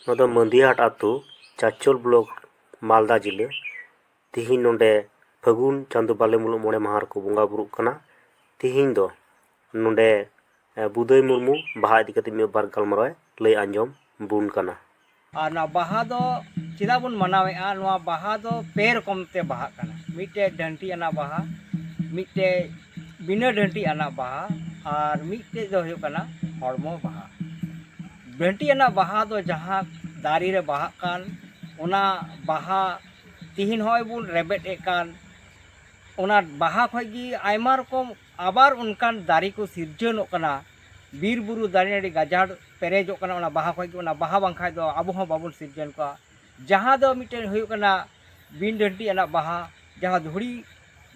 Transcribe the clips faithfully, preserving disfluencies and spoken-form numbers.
ᱱᱚᱣᱟ ᱫᱚ ᱢᱟᱹᱫᱤᱭᱟᱹᱦᱟᱴ ᱟᱹᱛᱩ, ᱪᱟᱪᱚᱞ ᱵᱞᱚᱠ, ᱢᱟᱞᱫᱟ ᱡᱤᱞᱟᱹ᱾ ᱛᱤᱦᱤᱧ ᱱᱚᱰᱮ ᱯᱷᱟᱹᱜᱩᱱ ᱪᱟᱸᱫᱳ ᱵᱟᱞᱮ ᱢᱩᱞᱩᱜ ᱢᱚᱬᱮ ᱢᱟᱦᱟ ᱨᱮᱠᱚ ᱵᱚᱸᱜᱟ ᱵᱩᱨᱩᱜ ᱠᱟᱱᱟ᱾ ᱛᱤᱦᱤᱧ ᱫᱚ ᱱᱚᱰᱮ, ᱮ, ᱵᱩᱫᱟᱹᱭ ᱢᱩᱨᱢᱩ ᱵᱟᱦᱟ ᱤᱫᱤ ᱠᱟᱛᱮ ᱢᱤᱫ ᱵᱟᱨ ᱜᱟᱞᱢᱟᱨᱟᱣ ᱮ ᱞᱟᱹᱭ ᱟᱸᱡᱚᱢ ᱵᱚᱱ ᱠᱟᱱᱟ᱾ ᱟᱨ ᱱᱚᱣᱟ ᱵᱟᱦᱟ ᱫᱚ ᱪᱮᱫᱟᱜ ᱵᱚᱱ ᱢᱟᱱᱟᱣᱮᱫᱼᱟ? ᱱᱚᱣᱟ ᱵᱟᱦᱟ ᱫᱚ ᱯᱮ ᱨᱚᱠᱚᱢ ᱛᱮ ᱵᱟᱦᱟᱜ ᱠᱟᱱᱟ᱾ ᱢᱤᱫᱴᱮᱡ ᱰᱟᱹᱱᱴᱤ ᱟᱱᱟᱜ ᱵᱟᱦᱟ, ᱢᱤᱫᱴᱮᱡ ᱵᱤᱱᱟᱹ ᱰᱟᱹᱱᱴᱤ ᱟᱱᱟᱜ ᱵᱟᱦᱟ, ᱟᱨ ᱢᱤᱫᱴᱮᱡ ᱫᱚ ᱦᱩᱭᱩᱜ ᱠᱟᱱᱟ ᱦᱚᱲᱢᱚ ᱵᱟᱦᱟ᱾ ᱰᱟᱹᱱᱴᱤ ᱟᱱᱟᱜ ᱵᱟᱦᱟ ᱫᱚ ᱡᱟᱦᱟᱸ ᱫᱟᱨᱮ ᱨᱮ ᱵᱟᱦᱟᱜ ᱠᱟᱱ, ᱚᱱᱟ ᱵᱟᱦᱟ ᱛᱤᱦᱤᱧ ᱦᱚᱸᱜᱼᱚᱭ ᱵᱚᱱ ᱨᱮᱵᱮᱫ ᱮᱫ ᱠᱟᱱ, ᱚᱱᱟ ᱵᱟᱦᱟ ᱠᱷᱚᱡ ᱜᱮ ᱟᱭᱢᱟ ᱨᱚᱠᱚᱢ ᱟᱵᱟᱨ ᱚᱱᱠᱟᱱ ᱫᱟᱨᱮ ᱠᱚ ᱥᱤᱨᱡᱚᱱᱚᱜ ᱠᱟᱱᱟ᱾ ᱵᱤᱨ ᱵᱩᱨᱩ ᱫᱟᱨᱮ ᱱᱟᱹᱲᱤ ᱜᱟᱡᱟᱲ ᱯᱮᱨᱮᱡᱚᱜ ᱠᱟᱱᱟ ᱚᱱᱟ ᱵᱟᱦᱟ ᱠᱷᱚᱡ ᱜᱮ᱾ ᱚᱱᱟ ᱵᱟᱦᱟ ᱵᱟᱝᱠᱷᱟᱡ ᱫᱚ ᱟᱵᱚ ᱦᱚᱸ ᱵᱟᱵᱚᱱ ᱥᱤᱨᱡᱚᱱ ᱠᱚᱜᱼᱟ᱾ ᱡᱟᱦᱟᱸ ᱫᱚ ᱢᱤᱫᱴᱮᱱ ᱦᱩᱭᱩᱜ ᱠᱟᱱᱟ ᱵᱤᱱ ᱰᱟᱹᱱᱴᱤ ᱟᱱᱟᱜ ᱵᱟᱦᱟ, ᱡᱟᱦᱟᱸ ᱫᱷᱩᱲᱤ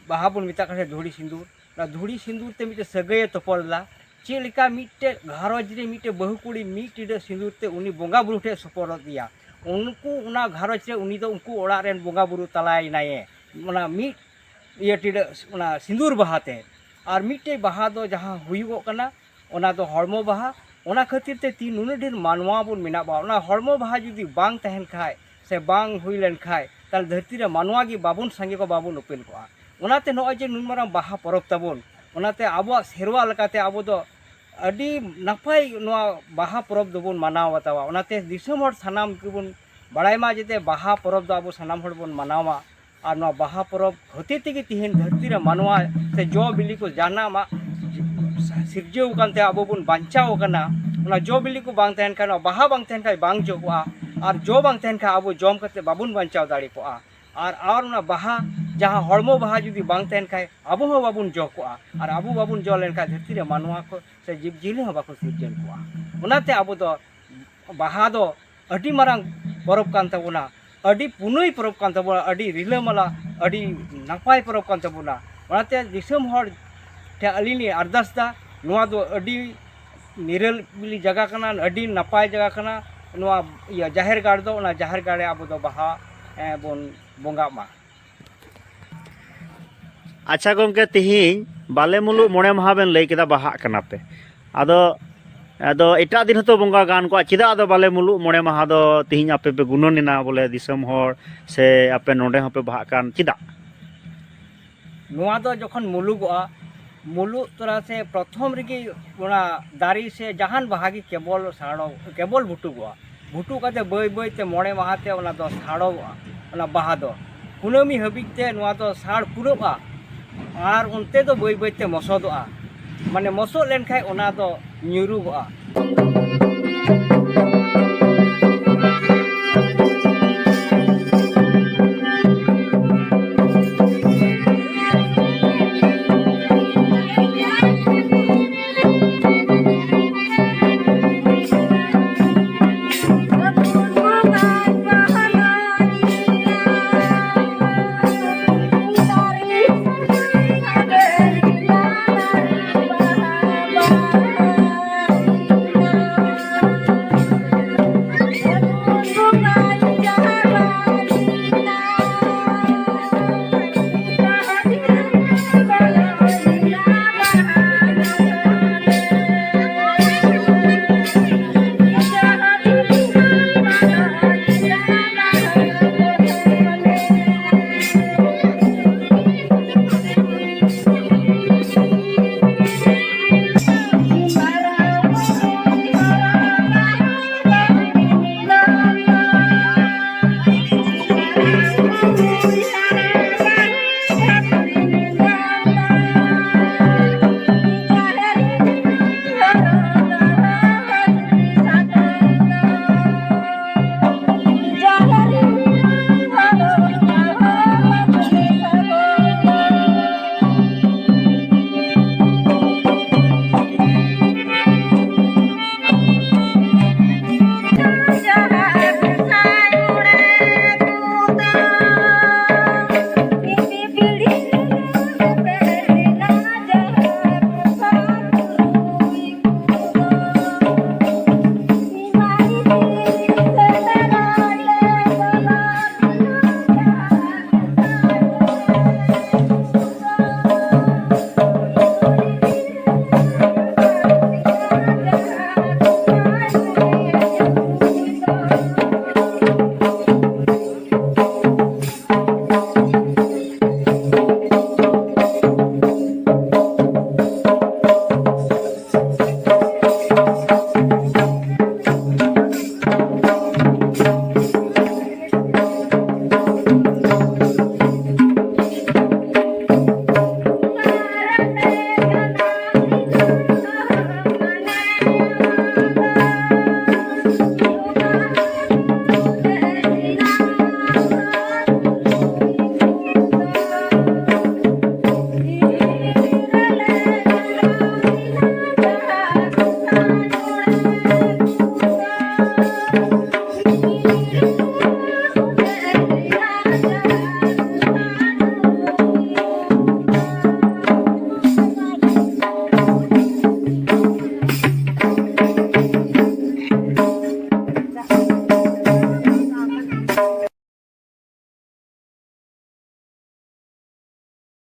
ᱵᱟᱦᱟ ᱵᱚᱱ ᱢᱮᱛᱟᱜ ᱠᱟᱱᱟ, ᱫᱷᱩᱲᱤ ᱥᱤᱸᱫᱩᱨ᱾ ᱚᱱᱟ ᱫᱷᱩᱲᱤ ᱥᱤᱸᱫᱩᱨ ᱛᱮ ᱢᱤᱫᱴᱮᱱ ᱥᱟᱹᱜᱟᱹᱭᱮ ᱛᱚᱯᱚᱞ ᱮᱫᱟ᱾ ᱪᱮᱫ ᱞᱮᱠᱟ ᱢᱤᱫᱴᱮᱡ ᱜᱷᱟᱨᱚᱸᱡᱽ ᱨᱮ ᱢᱤᱫᱴᱮᱡ ᱵᱟᱹᱦᱩ ᱠᱩᱲᱤ ᱢᱤᱫ ᱴᱤᱰᱟᱹᱜ ᱥᱤᱸᱫᱩᱨ ᱛᱮ ᱩᱱᱤ ᱵᱚᱸᱜᱟ ᱵᱩᱨᱩ ᱴᱷᱮᱡ ᱥᱚᱯᱚᱨᱚᱫ ᱮᱭᱟ, ᱩᱱᱠᱩ ᱚᱱᱟ ᱜᱷᱟᱨᱚᱸᱡᱽ ᱨᱮ ᱩᱱᱤ ᱫᱚ ᱩᱱᱠᱩ ᱚᱲᱟᱜ ᱨᱮᱱ ᱵᱚᱸᱜᱟ ᱵᱩᱨᱩ ᱛᱟᱞᱟᱭᱮᱱᱟᱭᱮ, ᱚᱱᱟ ᱢᱤᱫ ᱤᱭᱟᱹ ᱴᱤᱰᱟᱹᱜ ᱚᱱᱟ ᱥᱤᱸᱫᱩᱨ ᱵᱟᱦᱟ ᱛᱮ᱾ ᱟᱨ ᱢᱤᱫᱴᱮᱡ ᱵᱟᱦᱟ ᱫᱚ ᱡᱟᱦᱟᱸ ᱦᱩᱭᱩᱜᱚᱜ ᱠᱟᱱᱟ, ᱚᱱᱟ ᱫᱚ ᱦᱚᱲᱢᱚ ᱵᱟᱦᱟ᱾ ᱚᱱᱟ ᱠᱷᱟᱹᱛᱤᱨ ᱛᱮ ᱛᱤᱦᱤᱧ ᱱᱩᱱᱟᱹᱜ ᱰᱷᱮᱨ ᱢᱟᱱᱣᱟ ᱵᱚᱱ ᱢᱮᱱᱟᱜ ᱵᱚᱱᱟ᱾ ᱚᱱᱟ ᱦᱚᱲᱢᱚ ᱵᱟᱦᱟ ᱡᱩᱫᱤ ᱵᱟᱝ ᱛᱟᱦᱮᱱ ᱠᱷᱟᱡ ᱥᱮ ᱵᱟᱝ ᱦᱩᱭ ᱞᱮᱱ ᱠᱷᱟᱡ, ᱛᱟᱦᱞᱮ ᱫᱷᱟᱹᱨᱛᱤ ᱨᱮ ᱢᱟᱱᱣᱟ ᱜᱮ ᱵᱟᱵᱚᱱ ᱥᱟᱸᱜᱮ ᱠᱚᱜᱼᱟ, ᱵᱟᱵᱚᱱ ᱩᱯᱮᱞ ᱠᱚᱜᱼᱟ᱾ ᱚᱱᱟᱛᱮ ᱱᱚᱜᱼᱚᱭ ᱡᱮ ᱱᱩᱱ ᱢᱟᱨᱟᱝ ᱵᱟᱦᱟ ᱯᱚᱨᱚᱵᱽ ᱛᱟᱵᱚᱱ, ᱚᱱᱟᱛᱮ ᱟᱵᱚᱣᱟᱜ ᱥᱮᱨᱣᱟ ᱞᱮᱠᱟᱛᱮ ᱟᱵᱚ ᱫᱚ ᱟᱹᱰᱤ ᱱᱟᱯᱟᱭ ᱱᱚᱣᱟ ᱵᱟᱦᱟ ᱯᱚᱨᱚᱵᱽ ᱫᱚᱵᱚᱱ ᱢᱟᱱᱟᱣ ᱵᱟᱛᱟᱣᱟ᱾ ᱚᱱᱟᱛᱮ ᱫᱤᱥᱚᱢ ᱦᱚᱲ ᱥᱟᱱᱟᱢ ᱜᱮᱵᱚᱱ ᱵᱟᱲᱟᱭ ᱢᱟ, ᱡᱟᱛᱮ ᱵᱟᱦᱟ ᱯᱚᱨᱚᱵᱽ ᱫᱚ ᱟᱵᱚ ᱥᱟᱱᱟᱢ ᱦᱚᱲ ᱵᱚᱱ ᱢᱟᱱᱟᱣᱟ᱾ ᱟᱨ ᱱᱚᱣᱟ ᱵᱟᱦᱟ ᱯᱚᱨᱚᱵᱽ ᱦᱚᱛᱮ ᱛᱮᱜᱮ ᱛᱤᱦᱤᱧ ᱫᱷᱟᱹᱨᱛᱤ ᱨᱮ ᱢᱟᱱᱣᱟ ᱥᱮ ᱡᱚ ᱵᱤᱞᱤ ᱠᱚ ᱡᱟᱱᱟᱢᱟᱜ ᱥᱤᱨᱡᱟᱹᱣ ᱟᱠᱟᱱ ᱛᱮ ᱟᱵᱚ ᱵᱚᱱ ᱵᱟᱧᱪᱟᱣ ᱟᱠᱟᱱᱟ᱾ ᱚᱱᱟ ᱡᱚ ᱵᱤᱞᱤ ᱠᱚ ᱵᱟᱝ ᱛᱟᱦᱮᱱ ᱠᱷᱟᱱ, ᱱᱚᱣᱟ ᱵᱟᱦᱟ ᱵᱟᱝ ᱛᱟᱦᱮᱱ ᱠᱷᱟᱱ ᱵᱟᱝ ᱡᱚᱜᱼᱟ, ᱟᱨ ᱡᱚ ᱵᱟᱝ ᱛᱟᱦᱮᱱ ᱠᱷᱟᱱ ᱟᱵᱚ ᱡᱚᱢ ᱠᱟᱛᱮ ᱵᱟᱵᱚᱱ ᱵᱟᱧᱪᱟᱣ ᱫᱟᱲᱮ ᱠᱚᱜᱼᱟ᱾ ᱟᱨ, ᱟᱨ ᱚᱱᱟ ᱵᱟᱦᱟ, ᱡᱟᱦᱟᱸ ᱦᱚᱲᱢᱚ ᱵᱟᱦᱟ ᱡᱩᱫᱤ ᱵᱟᱝ ᱛᱟᱦᱮᱱ ᱠᱷᱟᱱ, ᱟᱵᱚ ᱦᱚᱸ ᱵᱟᱵᱚᱱ ᱡᱚ ᱠᱚᱜᱼᱟ, ᱟᱨ ᱟᱵᱚ ᱵᱟᱵᱚᱱ ᱡᱚ ᱞᱮᱱᱠᱷᱟᱱ ᱫᱷᱟᱹᱨᱛᱤ ᱨᱮ ᱢᱟᱱᱣᱟ ᱠᱚ ᱥᱮ ᱡᱤᱵᱽ ᱡᱤᱭᱟᱹᱞᱤ ᱦᱚᱸ ᱵᱟᱠᱚ ᱥᱤᱨᱡᱚᱱ ᱠᱚᱜᱼᱟ᱾ ᱚᱱᱟᱛᱮ ᱟᱵᱚ ᱫᱚ ᱵᱟᱦᱟ ᱫᱚ ᱟᱹᱰᱤ ᱢᱟᱨᱟᱝ ᱯᱚᱨᱚᱵᱽ ᱠᱟᱱ ᱛᱟᱵᱚᱱᱟ, ᱟᱹᱰᱤ ᱯᱩᱱᱟᱹᱭ ᱯᱚᱨᱚᱵᱽ ᱠᱟᱱ ᱛᱟᱵᱚᱱᱟ, ᱟᱹᱰᱤ ᱨᱤᱞᱟᱹᱢᱟᱞᱟ, ᱟᱹᱰᱤ ᱱᱟᱯᱟᱭ ᱯᱚᱨᱚᱵᱽ ᱠᱟᱱ ᱛᱟᱵᱚᱱᱟ᱾ ᱚᱱᱟᱛᱮ ᱫᱤᱥᱚᱢ ᱦᱚᱲ ᱴᱷᱮᱱ ᱟᱹᱞᱤᱧ ᱞᱤᱧ ᱟᱨᱫᱟᱥ ᱮᱫᱟ, ᱱᱚᱣᱟ ᱫᱚ ᱟᱹᱰᱤ ᱱᱤᱨᱟᱹᱞ ᱵᱤᱞᱤ ᱡᱟᱭᱜᱟ ᱠᱟᱱᱟ, ᱟᱹᱰᱤ ᱱᱟᱯᱟᱭ ᱡᱟᱭᱜᱟ ᱠᱟᱱᱟ᱾ ᱱᱚᱣᱟ ᱤᱭᱟᱹ ᱡᱟᱦᱮᱨ ᱜᱟᱲ ᱫᱚ, ᱚᱱᱟ ᱡᱟᱦᱮᱨ ᱜᱟᱲ ᱨᱮ ᱟᱵᱚ ᱫᱚ ᱵᱟᱦᱟ, ᱮ, ᱵᱚᱱ ᱵᱚᱸᱜᱟᱜ ᱢᱟ᱾ ᱟᱪᱪᱷᱟ ᱜᱚᱢᱠᱮ, ᱛᱤᱦᱤᱧ ᱵᱟᱞᱮ ᱢᱩᱞᱩᱜ ᱢᱚᱬᱮ ᱢᱟᱦᱟ ᱵᱮᱱ ᱞᱟᱹᱭ ᱠᱮᱫᱟ ᱵᱟᱦᱟᱜ ᱠᱟᱱᱟ ᱯᱮ, ᱟᱫᱚ, ᱟᱫᱚ ᱮᱴᱟᱜ ᱫᱤᱱ ᱦᱚᱸᱛᱚ ᱵᱚᱸᱜᱟ ᱜᱟᱱ ᱠᱚᱜᱼᱟ, ᱪᱮᱫᱟᱜ ᱟᱫᱚ ᱵᱟᱞᱮ ᱢᱩᱞᱩᱜ ᱢᱚᱬᱮ ᱢᱟᱦᱟ ᱫᱚ? ᱛᱮᱦᱮᱧ ᱟᱯᱮ ᱯᱮ ᱜᱩᱱᱟᱹᱱ ᱮᱱᱟ ᱵᱚᱞᱮ ᱫᱤᱥᱚᱢ ᱦᱚᱲ ᱥᱮ ᱟᱯᱮ ᱱᱚᱰᱮ ᱦᱚᱸᱯᱮ ᱵᱟᱦᱟᱜ ᱠᱟᱱ, ᱪᱮᱫᱟᱜ? ᱱᱚᱣᱟ ᱫᱚ ᱡᱚᱠᱷᱚᱱ ᱢᱩᱞᱩᱜᱚᱜᱼᱟ, ᱢᱩᱞᱩᱜ ᱛᱚᱨᱟ ᱥᱮ ᱯᱨᱚᱛᱷᱚᱢ ᱨᱮᱜᱮ ᱚᱱᱟ ᱫᱟᱨᱮ ᱥᱮ ᱡᱟᱦᱟᱱ ᱵᱟᱦᱟ ᱜᱮ ᱠᱮᱵᱚᱞ ᱥᱟᱲᱚ ᱠᱮᱵᱚᱞ ᱵᱷᱩᱴᱩᱜᱚᱜᱼᱟ᱾ ᱵᱷᱩᱴᱩᱜ ᱠᱟᱛᱮ ᱵᱟᱹᱭ ᱵᱟᱹᱭ ᱛᱮ ᱢᱚᱬᱮ ᱢᱟᱦᱟ ᱛᱮ ᱚᱱᱟ ᱫᱚ ᱥᱟᱲᱚᱜᱚᱜᱼᱟ᱾ ᱚᱱᱟ ᱵᱟᱦᱟ ᱫᱚ ᱠᱩᱱᱟᱹᱢᱤ ᱦᱟᱹᱵᱤᱡ ᱛᱮ ᱱᱚᱣᱟ ᱫᱚ ᱥᱟᱲ ᱯᱩᱨᱟᱹᱜᱼᱟ᱾ ᱟᱨ ᱚᱱᱛᱮ ᱫᱚ ᱵᱟᱹᱭ ᱵᱟᱹᱭ ᱛᱮ ᱢᱚᱥᱚᱫᱚᱜᱼᱟ᱾ ᱢᱟᱱᱮ ᱢᱚᱥᱚᱫ ᱞᱮᱱᱠᱷᱟᱱ ᱚᱱᱟ ᱫᱚ ᱧᱩᱨᱩᱜᱚᱜᱼᱟ᱾